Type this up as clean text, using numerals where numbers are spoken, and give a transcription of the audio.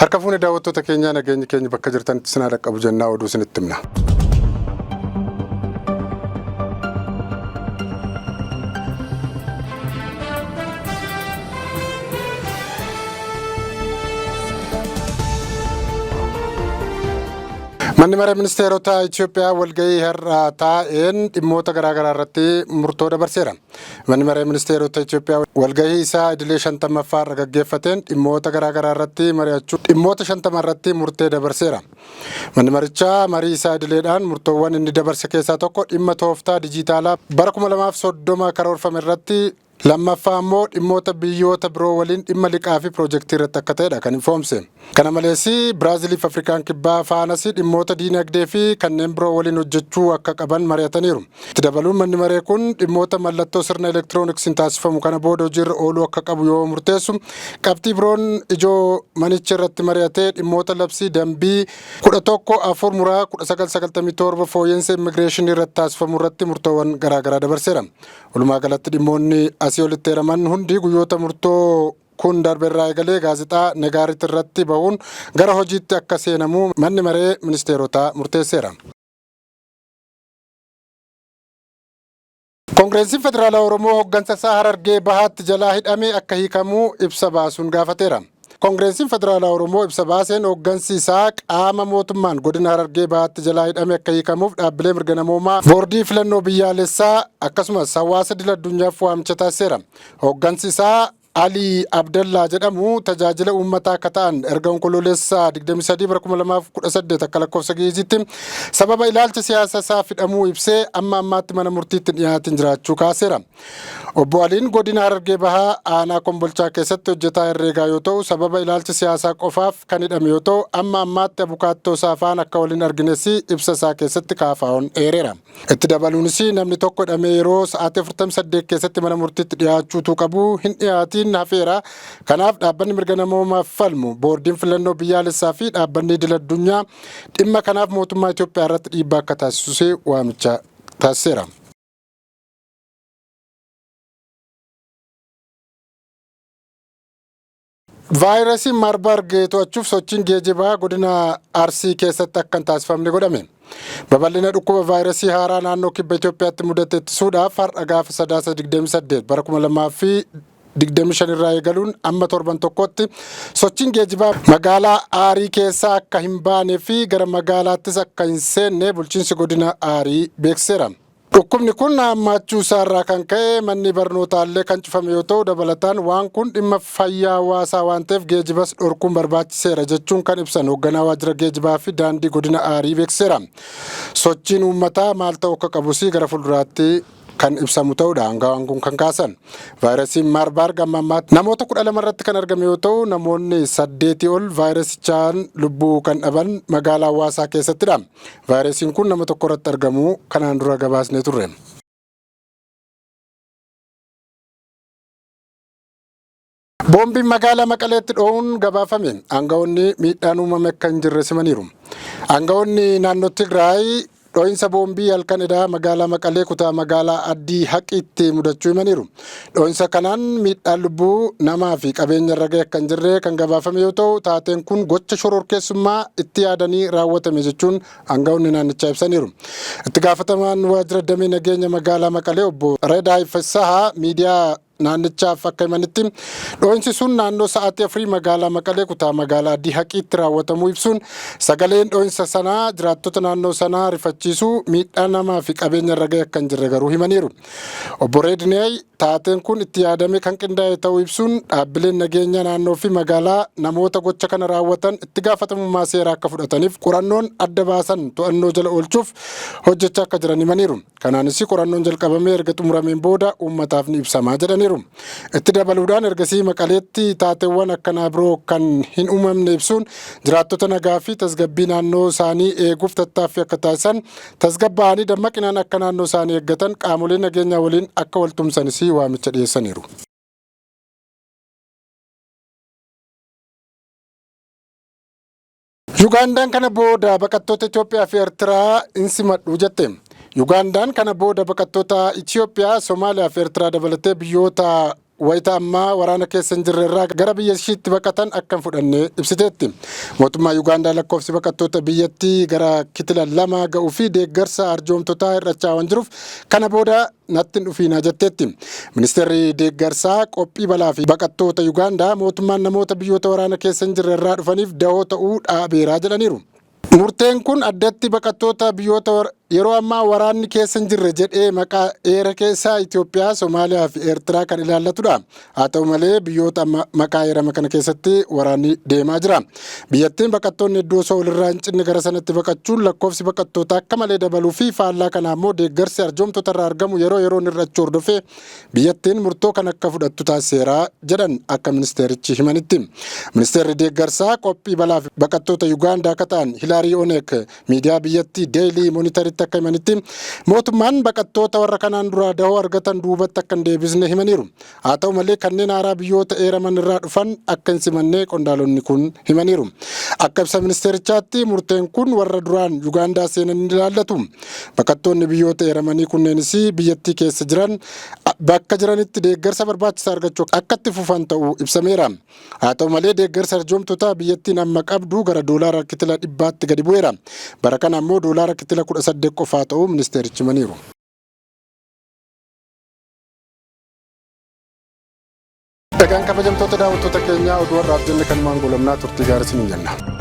Harka fuune daawwattoota keenyaa, nageenyi keenya bakka jirtanitti isin haa dhaqqabu jennaa oduu isinitti himna. Manni maree ministeerota Itoophiyaa walgahii har'a taa'een dhimmoota garaagaraa irratti murtoo dabarseera. Manni maree ministeerota Itoophiyaa walgahii isaa idilee 50ffaa irra gaggeeffateen dhimmoota garaagaraa irratti mari'achuu dhimmoota 50 irratti murtee dabarseera. Manni marichaa marii isaa idileedhaan murtoowwan inni dabarse keessaa tokko dhimma tooftaa dijiitaalaa bara 2030 karoorfame irratti, lammaffaa immoo dhimmoota biyyoota biroo waliin dhimma liqaa fi piroojeektii irratti akka ta'edha kan ifoomse. Kana malees Biraaziliif Afrikaan Kibbaa faanas dhimmoota diinagdee fi kanneen biroo waliin hojjechuu akka qaban mari'ataniiru. Itti dabaluun manni maree kun dhimmoota mallattoo sirna elektirooniksiin taasifamu kana booda hojiirra ooluu akka qabu yoo murteessu, qabxii biroon ijoo manichi irratti mari'atee dhimmoota labsii dambii 11 4 muraa 1997 fooyya'insa immigireeshinii irratti taasifamu irratti murtoowwan garaagaraa dabarseera. Walumaa galatti dhimmoonni asii olitti eeraman hundi guyyoota murtoo kun darbe irraa eegalee gaazexaa Negaarit irratti bahuun gara hojiitti akka seenamu manni maree ministeerotaa murteesseera. Koongireensiin Federaalaa Oromoo hooggansa isaa Harargee Bahaatti jalaa hidhame akka hiikamu ibsa baasuun gaafateera. Koongireensiin Federaalaa Oromoo ibsa baaseen hooggansi isaa qaama mootummaan godina Harargee Bahaatti jalaa hidhame akka hiikamuuf dhaabbilee mirga namoomaa, boordii filannoo biyyaalessaa akkasumas hawaasa idil addunyaaf waamicha taasiseera. Hooggansi isaa Alii Abdallaa jedhamu tajaajila uummataa akka ta'an erga Onkoloolessa 23 bara 2018 akka lakkoofsa Gi'iizitti sababa ilaalcha siyaasa isaa hidhamuu ibsee amma ammaatti mana murtiitti dhiyaatiin jiraachuu kaaseera. Obbo Aliin godina Harargee Bahaa aanaa Kombolchaa keessatti hojjetaa herreegaa yoo ta'u, sababa ilaalcha siyaasaa qofaaf kan hidhame yoo ta'u, amma ammaatti abukaattoo isaa faana akka waliin argines ibsa isaa keessatti kaafaa'oon eereera. Itti dabaluunis namni tokko hidhamee yeroo sa'aatii 48 keessatti mana murtiitti dhiyaachuutu qabu hin dhiyaatiin hafeera. Kanaaf dhaabbanni mirga namoomaaf falmu, boordiin filannoo biyyaalessaa fi dhaabbanni idil addunyaa dhimma kanaaf mootummaa Itoophiyaa irratti dhiibbaa akka taasisus waamicha taasiseera. Vaayirasiin Maarbarg to'achuuf sochiin geejibaa godina Arsii keessatti akka hin taasifamne godhame. Babal'ina dhukkuba vaayirasii haaraa naannoo kibba Itoophiyaatti mudate ittisuudhaaf har'a gaafa Sadaasa 28 bara 2025 irraa eegaluun amma torban tokkotti sochiin geejibaa magaalaa Aarii keessaa akka hin baanee fi gara magaalaattis akka hin seenne bulchiinsi godina Aarii beeksiseera. Dhukkubni kun hammaachuu isaarraa kan ka'e manni barnootaallee kan cufame yoo ta'u, dabalataan waan kun dhimma fayyaa hawaasaa waan ta'eef geejibas dhorkuun barbaachiseera jechuun kan ibsan hoogganaa waajjira geejibaa fi daandii godina Aarii beeksiseera. Sochiin uummataa maal ta'uu akka qabus gara fuulduraatti kan ibsamu ta'uudha aangawaan kun kan kaasan. Vaayirasiin Maarbaarg amma ammaatti namoota 12 irratti kan argame yoo ta'u, namoonni 8 ol vaayirasichaan lubbuu kan dhaban magaalaa Hawaasaa keessattidha. Vaayirasiin kun nama tokko irratti argamuu kanaan dura gabaasnee turre. Boombiin magaalaa Maqaleetti dho'uun gabaafame. Aangawoonni miidhaan uumame akka hin jirre simaniiru. Aangawoonni naannoo Tigraay dho'insa boombii halkan edaa magaalaa Maqalee kutaa magaalaa Addii Haqiitti mudachuu himaniiru. Dho'insa kanaan miidhaan lubbuu namaa fi qabeenya irra gahe akka hin jirre kan gabaafame yoo ta'u, taateen kun gocha shororkeessummaa itti yaadanii raawwatame jechuun aangawoonni naannichaa ibsaniiru. Itti gaafatamaan waajjira damee nageenya magaalaa Maqalee obbo Redaay Fessahaa miidiyaa naannichaaf akka himanitti, dho'insi sun naannoo sa'aatii 4 magaalaa Maqalee kutaa magaalaa Addii Haqiitti raawwatamuu ibsuun, sagaleen dho'insa sanaa jiraattota naannoo sanaa rifachiisuu, miidhaa namaa fi qabeenya irra gahe akka hin jirre garuu himaniiru. Obbo Reedneey taateen kun itti yaadamee kan qindaa'e ta'uu ibsuun, dhaabbileen nageenyaa naannoo fi magaalaa namoota gocha kana raawwatan itti gaafatamummaa seeraa akka fudhataniif qorannoon adda baasan to'annoo jala oolchuuf hojjechaa akka jiran himaniiru. Kanaanis qorannoon jalqabamee erga xumurameen booda uummataaf ni ibsamaa jedhaniiru. Itti dabaluudhaan ergasii Maqaleetti taateewwan akkanaa biroo kan hin uumamne ibsuun, jiraattota nagaa fi tasgabbii naannoo isaanii eeguuf tattaaffii akka taasisan, tasgabbaa'anii dammaqinaan akka naannoo isaanii eeggatan, qaamolee nageenyaa waliin akka wal tumsanis waamicha dhiyeessaniiru. Yugaandaan kana booda baqattoota Itoophiyaa fi Eertiraa hin simadhu jette. Yugaandaan kana booda baqattoota Itoophiyaa, Somaaliyaa fi Eertiraa dabalatee biyyoota wayita ammaa waraana keessa hin jirre irraa gara biyya ishiitti baqatan akka hin fudhanne ibsiteetti. Mootummaa Yugaandaa lakkoofsi baqattoota biyyattii gara kitila 2 ga'uu fi deeggarsa arjoomtotaa hir'achaa waan jiruuf kana booda natti hin dhufiinaa jetteetti. Ministeerri deeggarsaa qophii balaa fi baqattoota Yugaandaa mootummaan namoota biyyoota waraana keessa hin jirre irraa dhufaniif dahoo ta'uu dhaabeeraa jedhaniiru. Murteen kun addatti baqattoota biyyoota yeroo ammaa waraanni keessa hin jirre jedhee maqaa eera keessaa Itoophiyaa, Somaaliyaa fi Eertiraa kan ilaallatudha. Haa ta'u malee, biyyoota amma maqaa eerama kana keessatti waraanni deemaa jira. Biyyattiin baqattoonni hedduu osoo walirraa hin cinne gara sanatti baqachuun lakkoofsi baqattootaa akka malee dabaluu fi faallaa kanaa immoo deeggarsi arjoomtota irraa argamu yeroo yeroon hir'achuu hordofee biyyattiin murtoo kan akka fudhattu taasiseera jedhan akka ministeerichi himanitti. Ministeerri deeggarsaa qophii balaa fi baqattoota Yugaandaa akka ta'an Hilaarii Oneek miidiyaa biyyattii Daily Monitoritti akka himanitti, mootummaan baqattoota warra kanaan duraa dahoo argatan duubatti akka hin deebisne himaniiru. Haa ta'u malee, kanneen haaraa biyyoota eeraman irraa dhufan akka hin simanne qondaalonni kun himaniiru. Akka ibsa ministeerichaatti, murteen kun warra duraan Yugaandaa seenan hin ilaallatu. Baqattoonni biyyoota eeramanii kunneenis biyyattii keessa jiran bakka jiranitti deeggarsa barbaachisaa argachuu akka itti fufan ta'uu ibsameera. Haa ta'u malee, deeggarsa arjoomtotaa biyyattiin amma qabdu gara doolaara kitila 100tti gadi bu'eera. Bara kana ammoo doolaara kitila 18 qofaa ta'uu ministeerichi himaniiru. Egaan, kabajamtoota daawwattoota keenyaa, oduu har'aaf jenne kanumaan goolabnaa. Turtii gaarii isiniin jenna.